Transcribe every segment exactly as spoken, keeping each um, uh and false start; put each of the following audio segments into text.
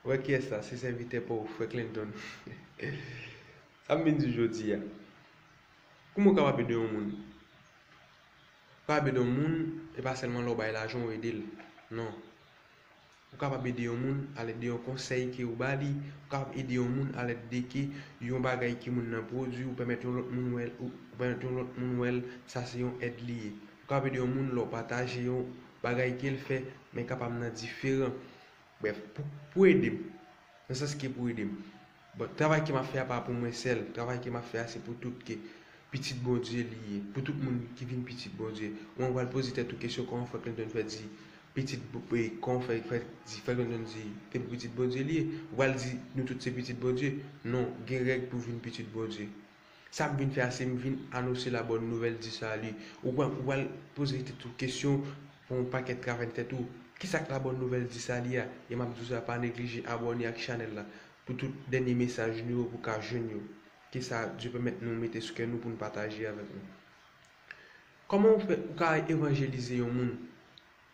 Wè kiyès la, se sèvitè pa w, frè Clinton. Sa m vin di jodi a. Kouman w kapab ede yon moun? Ou kapab ede yon moun, e pa sèlman lè w bay lajan w ede l. Non. Ou kapab ede yon moun alèd de yon konsèy ke ou ba li. Ou kapab ede yon moun alèd de ke yon bagay ke moun nan pwodui, ou pèmèt yon lòt moun wè l, ou ou pèmèt yon lòt moun wè l, sa se yon èd li ye. Ou kapab ede yon moun lè w pataje yon bagay ke l fè, men kapab nan diferan. Brèf, pou, pou ede m, nan sans ke pou ede m. Bon, travay ke m ap fè a pa pou mwen sèl, travay ke m ap fè a se pou tout ke pitit Bondye li ye, pou tout moun ki vin pitit Bondye. Ou an pral poze tèt ou kesyon, kòman frè Clinton fè di pitit, Bo- e, kòman fè, fè di, frè Clinton di ke pitit Bondye li ye? Ou pral di nou tout se pitit Bondye? Non, gen règ pou vin pitit Bondye. Sa m vin fè a, se m vin anonse la bonne nouvelle du salut. Ou pral, ou pral poze tèt ou kesyon pou yon pakèt travay nan tèt ou. Kisa k la bonne nouvelle du salut a? E m ap di w sa, pa neglije abòne ak chanèl la pou tout dènye mesaj nou yo pou ka jwenn yo. Ke sa Dye pèmèt nou mete sou kè nou pou n pataje avèk nou. Kòman ou fè, ou ka evanjelize yon moun?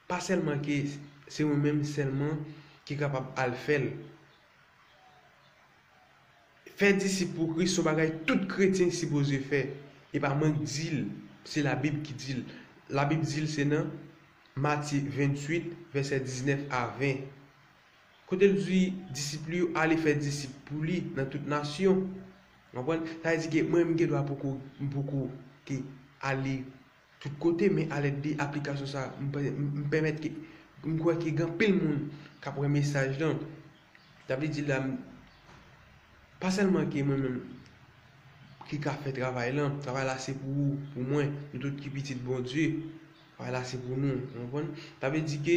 Pa sèlman ke se ou menm sèlman ki kapab al fè l. Fè disip pou Kris se yon bagay tout kretyen sipoze fè. E pa mwen k di l, se Labib ki di l. Labib di l se nan Matye venntuit, vèsè diznèf a ven. Kote l di disip li yo ale fè disip pou li nan tout nasyon. Ou konprann? Sa vle di ke mwen, m gen dwa poko, m poko ke ale tout kote, men alèd de aplikasyon sa, m, m, m pèmèt ke, m kwè ke gen anpil moun k ap wè mesaj lan. Sa vle di la, m, pa sèlman ke mwen menm ki ka fè travay lan, travay la se pou ou, pou mwen, nou tout ki pitit Bondye. Travay la se pou nou, ou konprann? Sa vle di ke,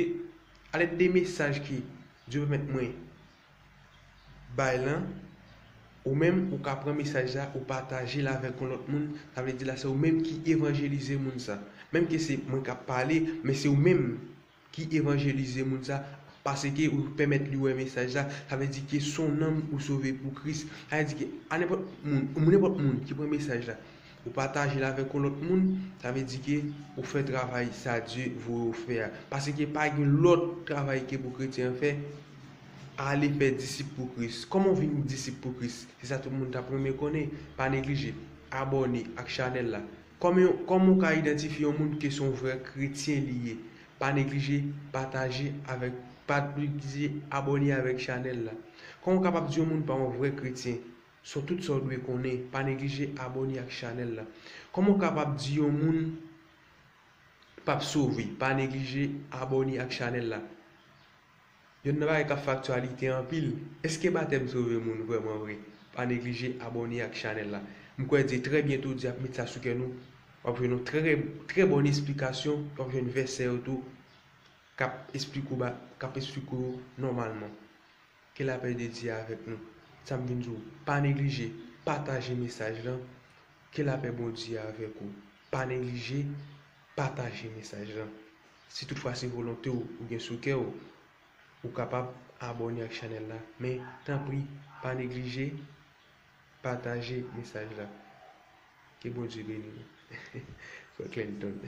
alèd de mesaj ke Dye pèmèt mwen bay lan, ou menm, ou ka pran mesaj la, ou pataje l avèk yon lòt moun, sa vle di la, se ou menm ki evanjelize moun sa. Menm ke se mwen k ap pale, men se ou menm ki evanjelize moun sa, paske ou pèmèt li wè mesaj la, sa vle di ke se yon nanm ou sove pou Kris. Sa vle di ke a nenpòt moun, ou nenpòt moun ki pran mesaj la, ou pataje l avèk yon lòt moun, sa vle di ke ou fè travay sa Dye voye w fè a. Paske pa gen lòt travay ke pou kretyen an fè, ale fè disip pou Kris. Kòman w vin disip pou Kris? Se sa tout moun t ap renmen konnen. Pa neglije abòne ak chanèl la. Kòman, kòman w ka idantifye yon moun ke se yon vrè kretyen li ye? Pa neglije pataje avèk, pa neglije abòne avèk chanèl la. Kòman w kapab di yon moun pa yon vrè kretyen? Sou tout sa w dwe konnen, pa neglije abòne ak chanèl la. Kòman w kapab di yon moun p ap sove? Pa neglije abòne ak chanèl la. Youn nan bagay k ap fè aktyalite anpil, èske batèm sove moun vrèman vre? Pa neglije abòne ak chanèl la. M kwè di trè byento Dye ap met sa sou kè nou. W ap jwenn yon trè, trè bòn esplikasyon, w ap jwenn vèsè yo tou k ap esplike w ba, k ap esplike w nòmalman. Ke lapè de Dye avèk nou. Sa m vin di w, pa neglije pataje mesaj lan. Ke lapè Bondye avèk ou. Pa neglije pataje mesaj lan. Si toutfwa se volonte w ou gen sou kè w, ou kapab abòne ak chanèl la. Men, tanpri, pa neglije pataje mesaj la. Ke Bondye beni nou. Frè Clinton.